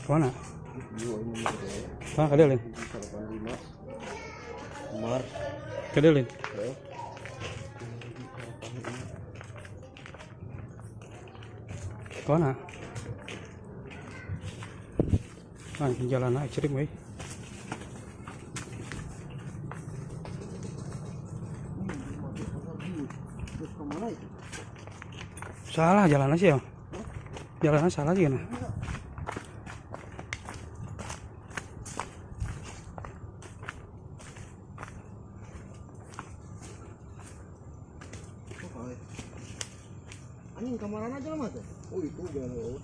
Kemana? Mana kadelin? 85 Mar. Kadelin. Kemana? Ah, jalan ekstrim euy. Salah jalan sih ya. Jalannya salah juga nah. Anjing kemarin aja lah mas. Oh itu jalan oh.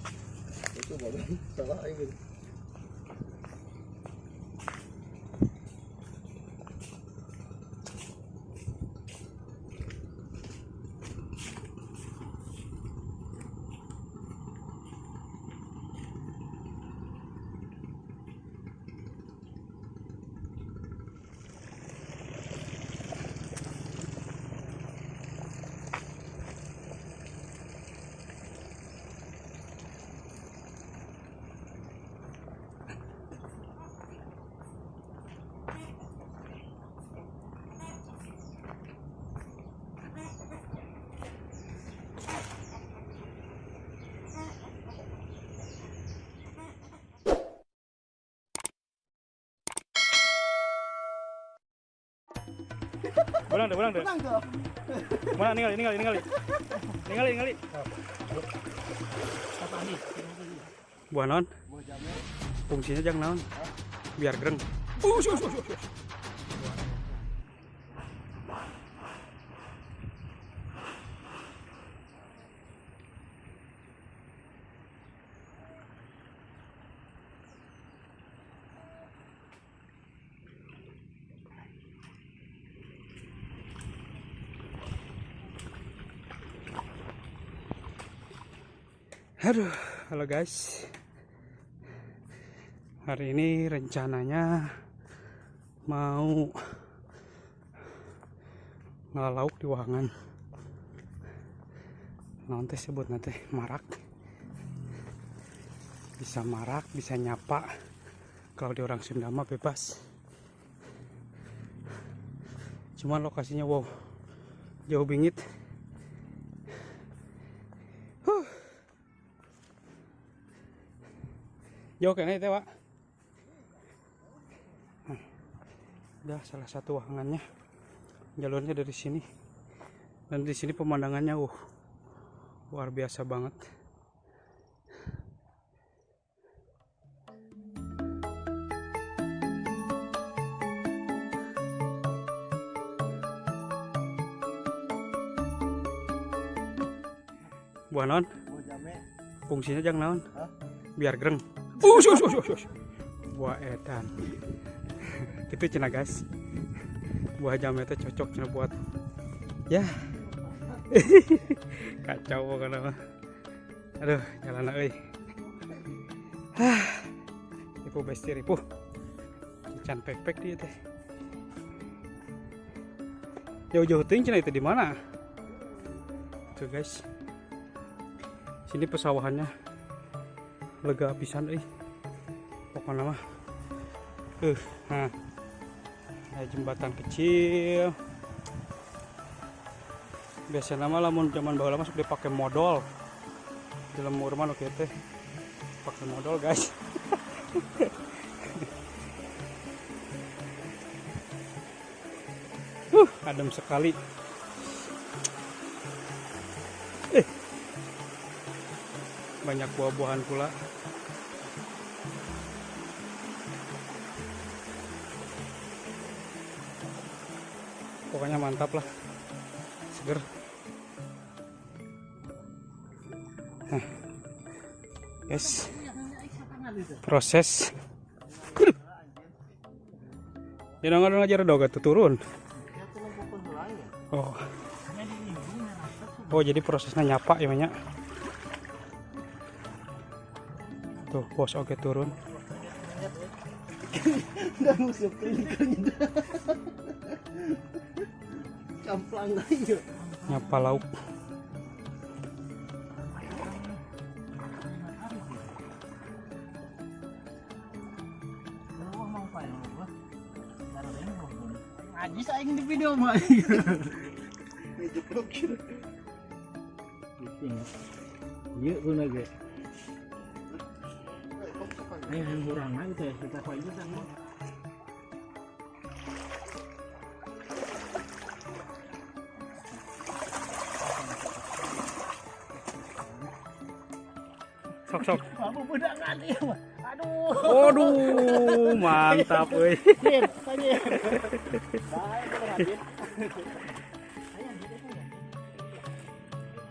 Itu badan salah aing. Benang deh, benang deh. Mana ningali, ningali, ningali. Ningali, ningali. Buah naon? Fungsinya jang naon? Biar gereng. Aduh, halo guys. Hari ini rencananya mau ngalauk di Wahangan. Nanti sebut nanti marak. Bisa marak, bisa nyapa. Kalau di orang Sunda mah bebas. Cuman lokasinya wow, jauh bingit. Jauh kayaknya itu, Pak. Nah, udah salah satu wahangannya. Jalurnya dari sini. Dan di sini pemandangannya luar biasa banget. Buah naon? Fungsinya jang naon? Biar gereng. Buah edan. Itu cina guys. Buah jame itu cocok cina buat ya. Kacau pokoknya mah. Aduh, jalan euy. Ripuh besti ripuh. Can pek-pek dia teh. Jauh-jauh teuing cina itu di mana? Tuh guys. Sini pesawahannya lega pisan euy. Pokoknya mah. Nah. Ada jembatan kecil. Biasanya mah lamun zaman baheula masuk dipakai modal. Di lemur mah nu kieu teh pakai modal guys. Adem sekali. Banyak buah-buahan pula. Pokoknya mantap lah, seger. Nah, guys, proses. Ya nggak ngajar doga tuh turun. Oh, oh jadi prosesnya nyapa ya banyak. Tuh bos oke turun. Nyapa lauk. Najis aing di video mah. Ngejeblok gitu. Ieu guna ge. Ayo hurang aja teh, kita aja sama. Sok sok. Kamu bedangan ieu mah. Aduh. Aduh, mantap euy.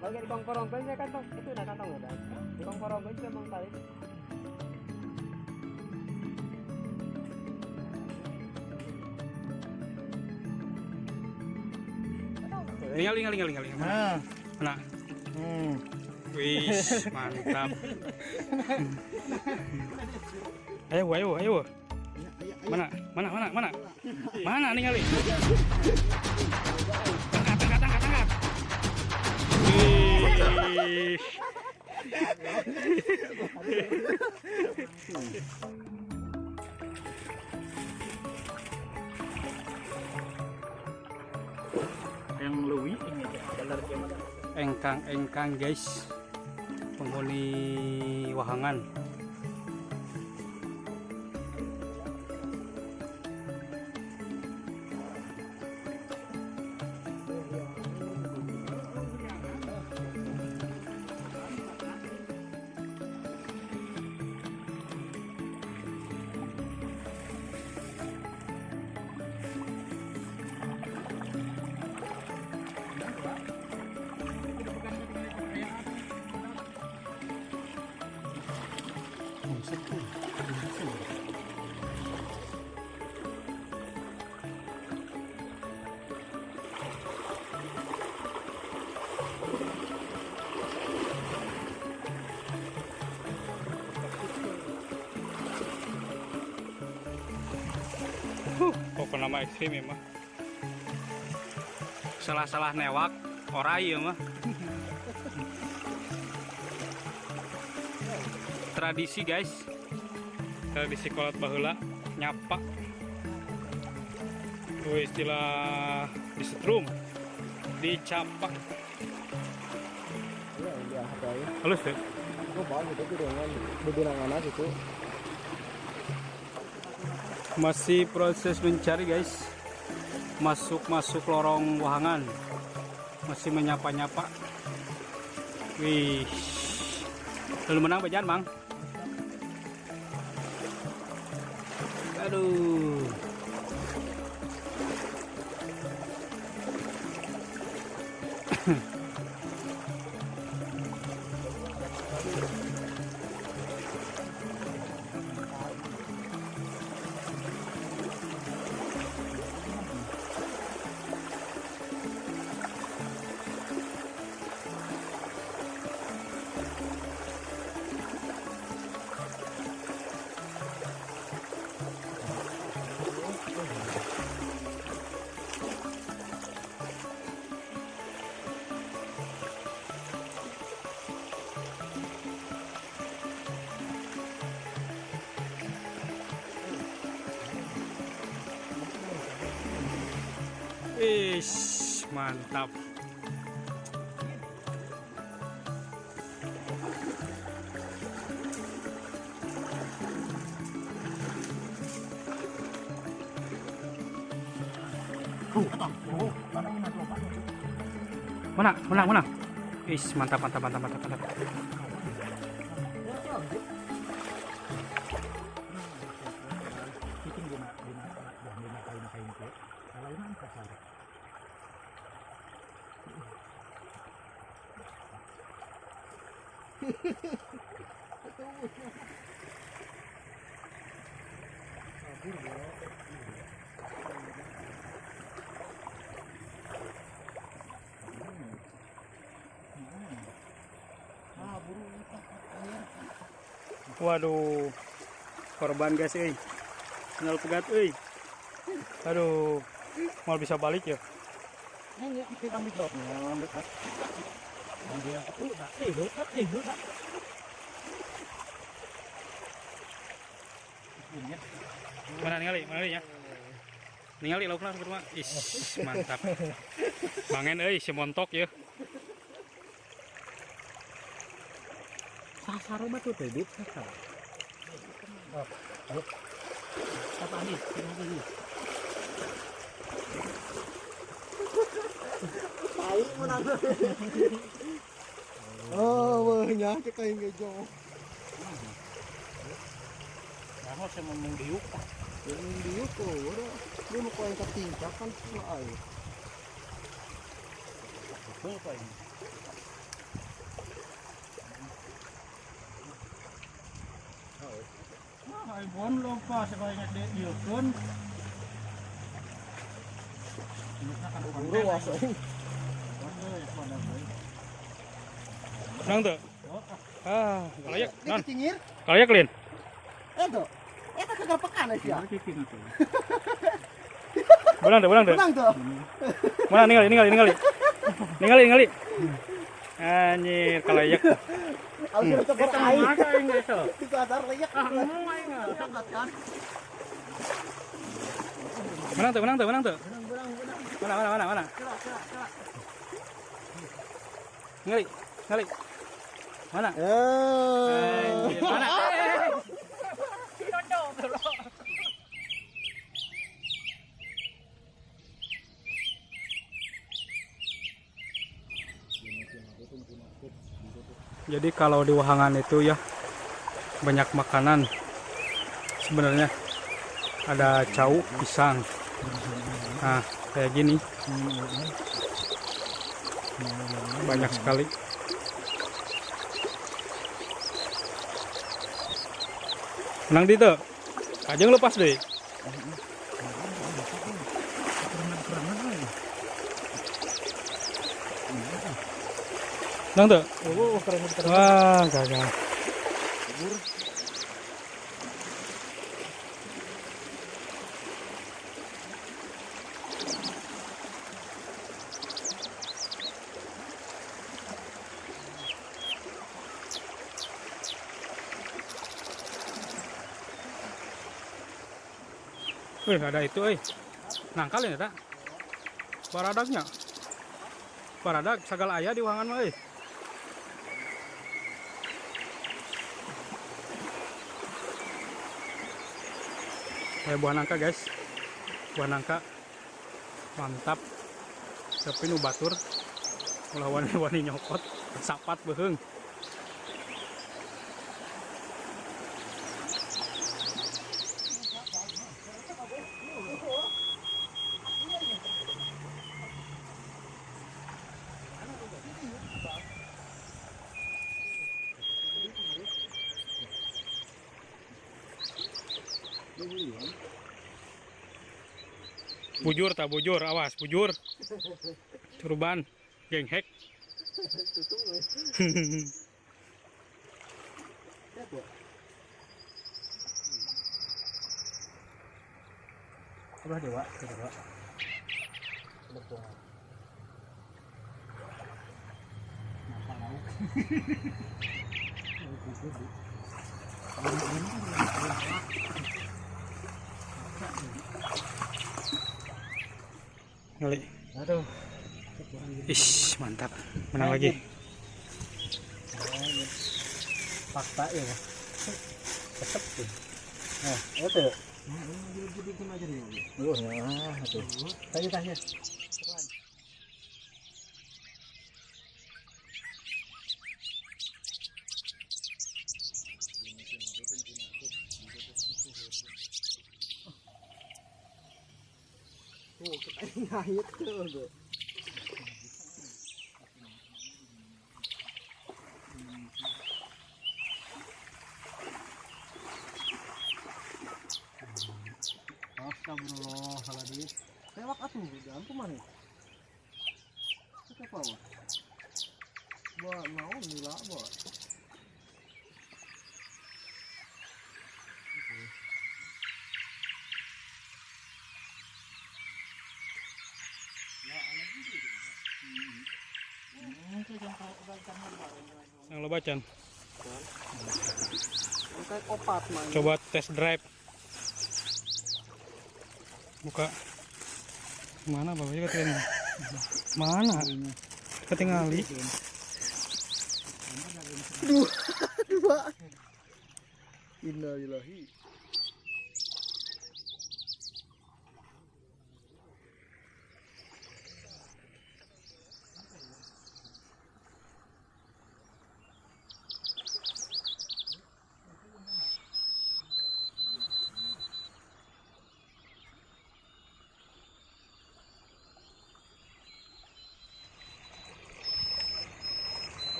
Bagi di kongkorong saya kantong itu udah kantong udah. Di kongkorong itu emang tarik. Tinggal. Mana? Mana? Wih, mantap. Ayo, ayo, ayo. Mana? Mana, mana, mana? Mana nih kali? Tangkap, tangkap, tangkap, tangkap. Wih. Yang lebih ini engkang-engkang guys, penghuni wahangan. Pokoknya nama ekstrim ya mah. Salah-salah newak orai ya mah. Tradisi guys, tradisi kolot baheula nyapa. Itu istilah disetrum, dicapak. Halus deh. Masih proses mencari guys, masuk-masuk lorong wahangan, masih menyapa-nyapa. Wih, lalu menang bejaan mang. Aduh. Ish, mantap. Mana? Mana? Mana? Ish, mantap, mantap, mantap, mantap, mantap. Waduh, korban guys, euy. Sinyal pegat euy. Aduh, mau bisa balik ya? Mana nih kali? Mana nih ya? Ningali laukna kumaha? Is, mantap. Bangen euy si montok yeuh. Sasar batu teh dit sasar. Oh. Apa nih? Tahu menang. Oh, nya cek aing ge jauh. Nah, saya mau diuk. Yang diuk tuh, udah. Lu mau yang ketingkat kan cuma air. Betul kok ini. Nah, ibon lupa sebanyak di diukun. Buru wasai. Nang tuh. Ah, kalayak, non. Kalayak lin. Itu. Eta kagak pekan aja. Menang tuh, menang tuh. Menang tuh. Mana ningali, ningali, ningali. Ningali, ningali. Anjir, kalayak. Menang tuh, menang tuh, menang tuh. Mana, mana, mana, mana. Ningali, ningali. Mana? Anjir, mana? Jadi kalau di Wahangan itu ya banyak makanan sebenarnya, ada cau pisang, nah kayak gini banyak sekali. Menang di itu kajeng lepas deh. Menang tuh. Wah, gagal. Wih, ada itu, eh. Nangkal ya, tak? Baradagnya. Baradag sagala aya di Wahangan mah, euy. Kayak buah nangka, guys. Buah nangka mantap. Tapi nu batur ulah wani-wani nyokot, sapat beuheung. Bujur tak bujur, awas bujur. Curban, genghek. Udah dewa, dewa. Ngali. Aduh. Ish, mantap. Menang lagi. Fakta ya, Pak. Tetep tuh. Nah, itu. Oh, nah, itu. Tanya tanya. Tuh, kita ngait tuh. Astagfirullahaladzim. Tewak atuh, jangan kumaha. Itu apa, Pak? Wah, mau nila, Pak. Yang lo bacan. Opat, man. Coba test drive. Buka. Mana bapaknya ketinggalan? Mana? Ketinggali. Dua. Innalillahi.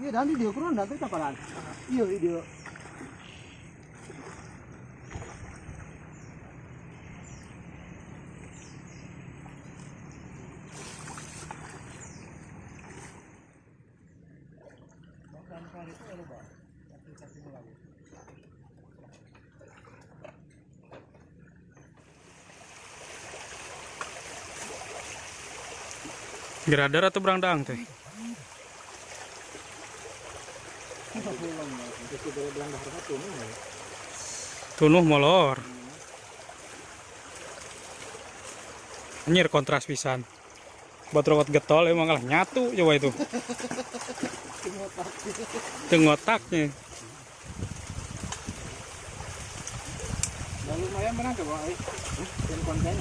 Iya, dan di dia kurang nanti kapalan. Iya, dia. Geradar atau berangdang teh? Tunuh molor. Anjir kontras pisan. Buat robot getol emang kalah nyatu coba itu. Tengotaknya. Lumayan menang coba, konten.